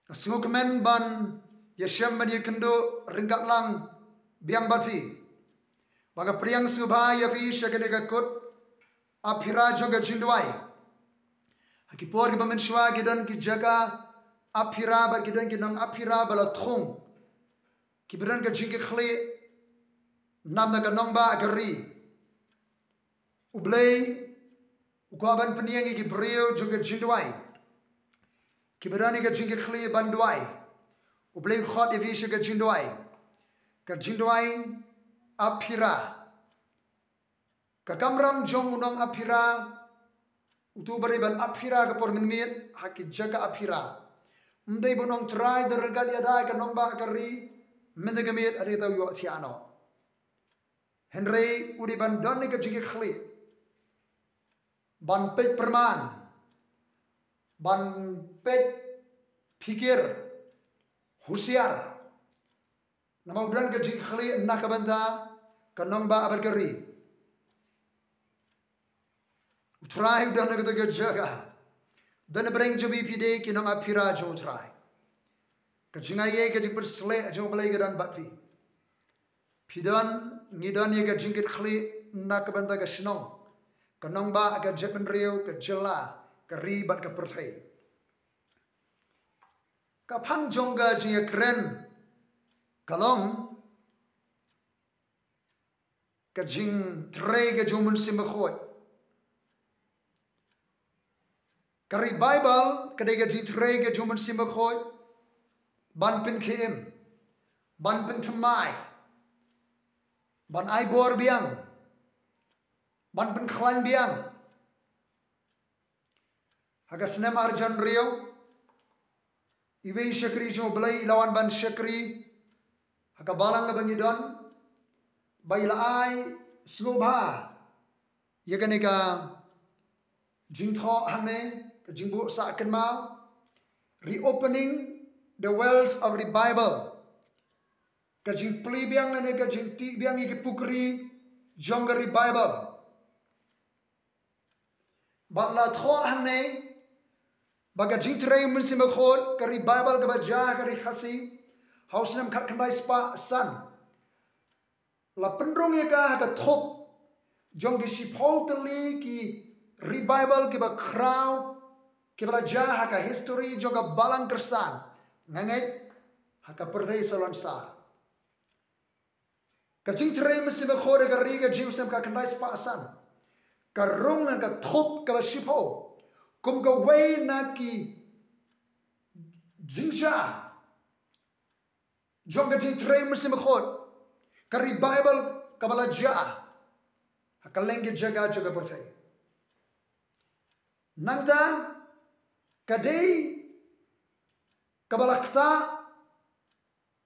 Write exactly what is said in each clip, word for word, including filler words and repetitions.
Nga sngewkmen ban ïashem ban ïakynduh ryngkat lang biang bad phi. Ba nga pdiang sngewbha ïa phi sha kane ka kut aphira jong ka jingduwai. Ha ki por kiba mynshuwa ki don ki jaka aphira bad ki don ki nong aphira ba la thung, kiba don ka jingkitkhlieh namar ka nongbah ka ri. U Blei u kwah ban pynïeng ïa ki briew jong ka jingduwai, kiba don ïa ka jingkitkhlieh ban duwai. U Blei u khot ïa phi sha ka jingduwai. Ka jingduwai aphira. Ka kamram jong u nong aphira, uto uba dei ban aphira ka por mynmiet ha ki jaka aphira, ym dei ba u nongtrai da ryngkat ïada ïa ka nongbah ka ri mynta ka miet, ha dei uta u ïohthiah noh. Hynrei u dei ban don ïa ka jingkitkhlieh, ban peit pyrman, ban peit phikir husiar. Namar u don ka jingkitkhlieh na ka bynta ka nongbah bad ka ri. U Trai u don ha kata ka jaka. Don ha pdeng jong phi, phi dei ki nong aphira jong u Trai. Ka jingaiei, ka jingpynsleh jong u Blei ka don bad phi. Phi don, ngi don ïa ka jingkitkhlieh na ka bynta ka shnong, ka nongbah, ka jaitbynriew, ka jylla, ka ri bad ka pyrthei. Ka phang jong ka jingïakren ka long ka jingtrei ka jong u Mynsiem Bakhuid. Ka revival ka dei ka jingtrei ka jong u Mynsiem Bakhuid ban pynkhie im, ban pynthymmai, ban ai bor biang, ban pynkhlaiñ biang. Ha ka snem arhajar hynriew, iwei i shakri jong u Blei i la wan ban shakri ha ka balang kaba ngi don, ba i la ai sngewbha ïa kane ka jingthoh hangne, ka jingbuh sah kynmaw, reopening the wells of revival. Ka jingplie biang lane ka jingtih biang ïa ki pukri jong ka revival. Bad la thoh hangne ba ka jingtrei u Mynsiem Bakhuid, ka revival kaba jia ha ka ri Khasi ha u snem khatkhyndai spah san, la pynrung ïa ka ha ka thup jong ki shiphew tylli ki revival kiba khraw, kiba la jia ha ka history jong ka balang Khristan, nga ngeit ha ka pyrthei salonsar. Ka jingtrei u Mynsiem Bakhuid ha ka ri ka jia u snem khatkhyndai spah san, ka rung ha ka thup kaba shiphew kum kawei na ki jingjia jong ka jingtrei u Mynsiem Bakhuid, ka revival kaba la jia ha kylleng ki jaka jong ka pyrthei. Nangta ka dei kaba la ktah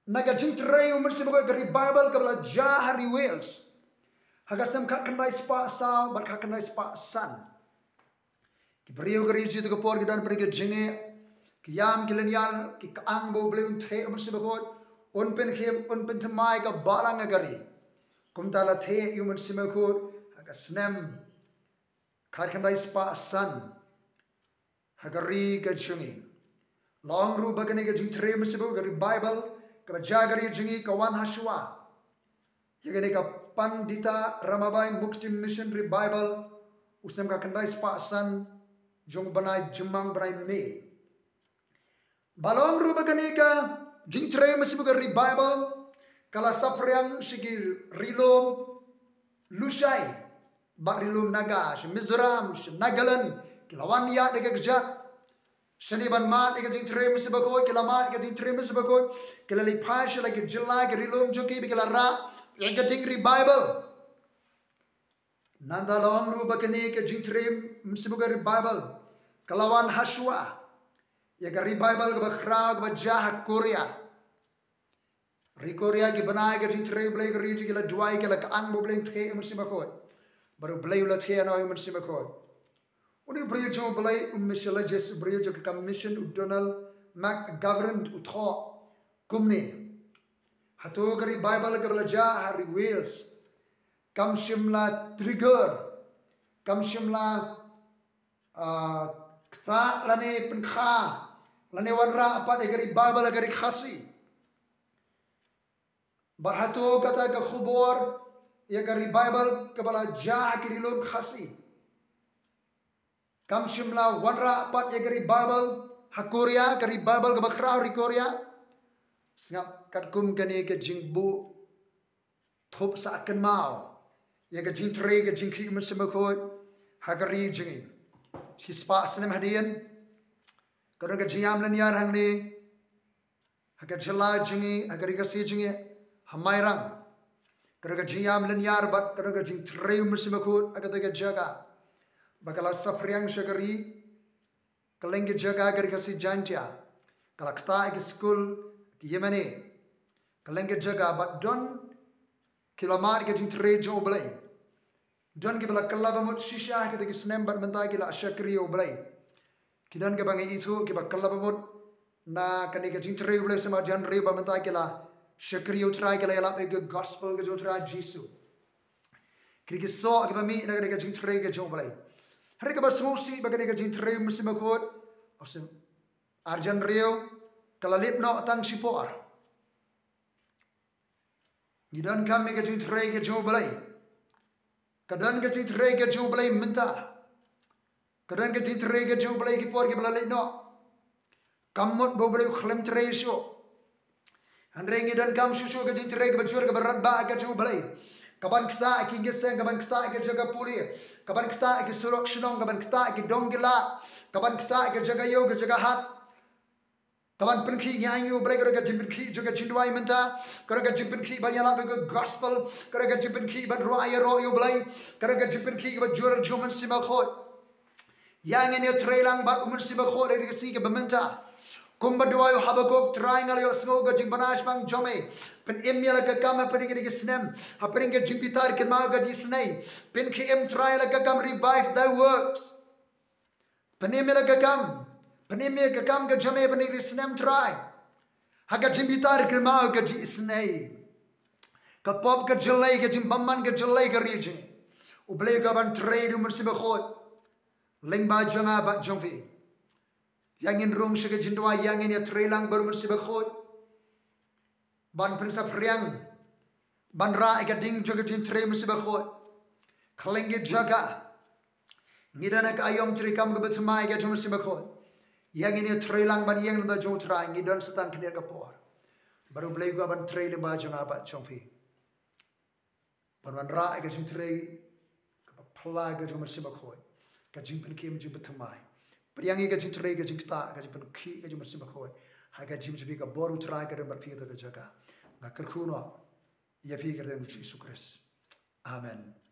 na ka jingtrei u Mynsiem Bakhuid, ka revival kaba la jia ha ri Wales ha ka snem khatkhyndai spah saw bad khatkhyndai spah san. Ki briew ka ri jong ngi ha kata ka por ki don ha pdeng ka jingeh, ki ïam ki lynñiar, ki kyang ba u Blei un theh u Mynsiem Bakhuid, un pynkhie im, un pynthymmai ka balang ha ka ri. Kumta la theh ïa u Mynsiem Bakhuid ha ka snem khatkhyndai spah san ha ka ri ka jong ngi. La ong ruh ba kane ka jingtrei u Mynsiem Bakhuid, ka revival kaba jia ha ka ri jong ngi ka wan ha shuwa ïa kane ka Pandita Ramabai Mukti Mission Revival u snem khatkhyndai spah san jong u bnai Jymmang, bnai May. Ba long ruh ba kane ka jingtrei u Mynsiem Bakhuid, ka revival, ka la saphriang sha ki ri lum Lushai bad ri lum Naga, sha Mizoram, sha Nagaland, ki la wan ïaid da ka kjat. Shane ban mad ïa ka jingtrei u Mynsiem Bakhuid, ki la mad ïa ka jingtrei u Mynsiem Bakhuid, ki la leit phai sha la ki jylla, ki ri lum jong ki, ba ki la rah ïa ka ding revival. Nangta la ong ruh ba kane ka jingtrei u Mynsiem Bakhuid, revival, ka la wan ha shuwa ïa ka revival kaba khraw kaba jia ha Korea. Ri Korea ki bna ïa ka jingtrei u Blei, ka ri jong ki la duwai, ki la kyang ba u Blei un theh ïa u Mynsiem Bakhuid. Bad u Blei u la theh noh ïa u Mynsiem Bakhuid. Une u briew jong u Blei, u missionologist, u briew jong ka mission, u Donald McGovern, u thoh kumne: Hato ka revival kaba la jia ha ri Wales kam shym la trigger, kam shym la, ah, ktah lane pynkha Lane wanrah pat ïa ka revival ha ka ri Khasi. Bad hato kata ka khubor ïa ka revival kaba la jia ha ki ri lum Khasi, kam shym la wanrah pat ïa ka revival ha Korea, ka revival kaba khraw ha ri Korea? Sngap, katkum kane ka jingbuh thup sah kynmaw ïa ka jingtrei ka jingkhih u Mynsiem Bakhuid ha ka ri jong ngi, shispah snem hadien, ka don ka jingïam lynñiar hangne ha ka jylla jong ngi, ha ka ri Khasi jong ngi, ha Mairang. Ka don ka jingïam lynñiar bad ka don ka jingtrei u Mynsiem Bakhuid ha kata ka jaka ba ka la saphriang sha ka ri. Kylleng ki jaka ka ri Khasi Jaiñtia ka la ktah ïa ki skul, ki ïingmane. Kylleng ki jaka bad don ki la mad ïa ka jingtrei jong U Blei. Don kiba la kylla bamut shisha ha kita ki snem bad mynta ki la shakri ïa U Blei. Ki don kiba ngi ithuh kiba kylla bamut na kane ka jingtrei U Blei sha mar jan ri bad mynta ki la shakri ïa U Trai, ki la ïalap ïa ka gospel ka jong U Trai Jisu. Ki dei ki soh kiba mih na kane ka jingtrei ka jong U Blei. Hynrei kaba sngewsih ba kane ka jingtrei u Mynsiem Bakhuid, u sngewsih, ar jan riew ka la lip noh tang shipor. Ngi donkam ïa ka jingtrei ka jong U Blei. Ka don ka jingtrei ka jong U Blei mynta. Ka don ka jingtrei ka jong U Blei ki por kiba la leit noh. Kam mut ba U Blei u khlem trei shuh. Hynrei ngi donkam shuh shuh ka jingtrei kaba jur kaba radbah ka jong U Blei. Kaban ktah ki ïing ki seng, kaban ktah ka jaka pule, kaban ktah ki surok shnong, kaban ktah ki dong ki lad, kaban ktah ka jaka ïew ka jaka hat. Kaban pynkhih, ngi ai ngi U Blei, ka don ka jingpynkhih jong ka jingduwai mynta, ka don ka jingpynkhih ban ïalap ïa ka gospel, ka don ka jingpynkhih ban rwai ïaroh ïa U Blei, ka don ka jingpynkhih kaba jur jong u Mynsiem Bakhuid. Ïa ngin ïatrei lang bad u Mynsiem Bakhuid ha kine ki sngi kiba mynta. Kumba duwai u Habakuk, Trai nga la ïohsngew ka jingbna shaphang jong me. Pynim ïa la ka kam hapdeng kine ki snem, hapdeng ka jingbitar kynmaw ka jingisynei. Pynkhie im Trai ïa la ka kam, revive thy works. Pynim ïa la ka kam. Pynim ïa ka kam ka jong me hapdeng kine ki snem Trai. Ha ka jingbitar kynmaw ka jingisynei. Ka pop ka jyllei, ka jingbymman ka jyllei ka ri jong ngi. U Blei u kwah ban trei da u Mynsiem Bakhuid lyngba jong nga bad jong phi. Ïa ngin rung sha ka jingduwai, ïa ngin ïatrei lang bad u Mynsiem Bakhuid ban pynsaphriang, ban rah ïa ka ding jong ka jingtrei u Mynsiem Bakhuid. Kylleng ki jaka ngi don ha ka aïom treikam kaba thymmai ka jong u Mynsiem Bakhuid. Ïa ngin ïatrei lang ban ïeng na ka bynta jong U Trai, ngi don sa tang khyndiat ka por. Bad U Blei u kwah ban trei lyngba jong nga bad jong phi. Ban wanrah ïa ka jingtrei kaba phylla ka jong u Mynsiem Bakhuid, ka jingpynkhie im jingpynthymmai. Pdiang ïa ka jingtrei ka jingktah, ka jingpynkhie ka jong u Mynsiem Bakhuid ha ka jingim jong phi, ka bor U Trai ka don bad phi ha kata ka jaka. Nga kyrkhu noh ïa phi ha ka kyrteng u Jisu Khrist. Amen.